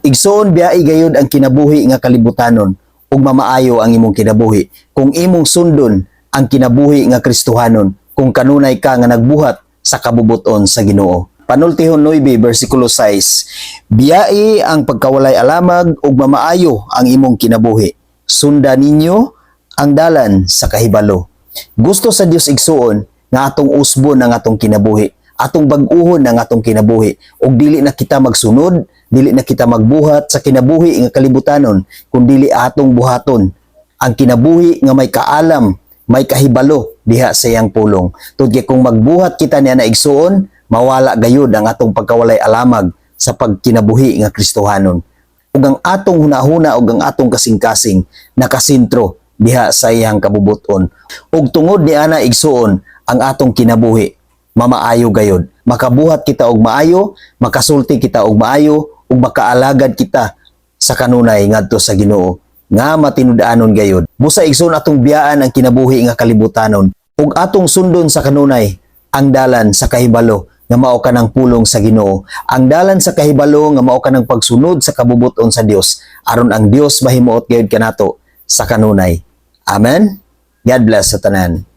Igsoon, biyai gayud ang kinabuhi nga kalibutanon ug mamaayo ang imong kinabuhi kung imong sundon ang kinabuhi nga Kristohanon, kung kanunay ka nga nagbuhat sa kabubuton sa Ginoo. Panultihon 9 versikulo 6: Biyai ang pagkawalay alamag ug mamaayo ang imong kinabuhi. Sunda ninyo ang dalan sa kahibalo. Gusto sa Dios, igsuon, nga atong usbon ang atong kinabuhi, atong bag-uhon ang atong kinabuhi ug dili na kita magsunod, dili na kita magbuhat sa kinabuhi nga kalibutanon, kun dili atong buhaton ang kinabuhi nga may kaalam, may kahibalo diha sa iyang pulong. Tud kay kung magbuhat kita niya na, igsuon, mawala gayud ang atong pagkawalay alamag sa pagkinabuhi nga Kristohanon. Ug ang atong hunahuna ug ang atong kasing-kasing nakasentro diha sa iyang kabubuton. Ug tungod ni ana, igsuon, ang atong kinabuhi mamaayo gayud. Makabuhat kita og maayo, makasulti kita og maayo, ug makaalagad kita sa kanunay ngadto sa Ginoo nga matinud-anon gayud. Busa, igsoon, atong biyaan ang kinabuhi nga kalibutanon ug atong sundon sa kanunay ang dalan sa kahibalo nga mao kanang pulong sa Ginoo. Ang dalan sa kahibalo nga mao kanang pagsunod sa kabubuton sa Dios aron ang Dios mahimuot gayud kanato sa kanunay. Amen. God bless sa tanan.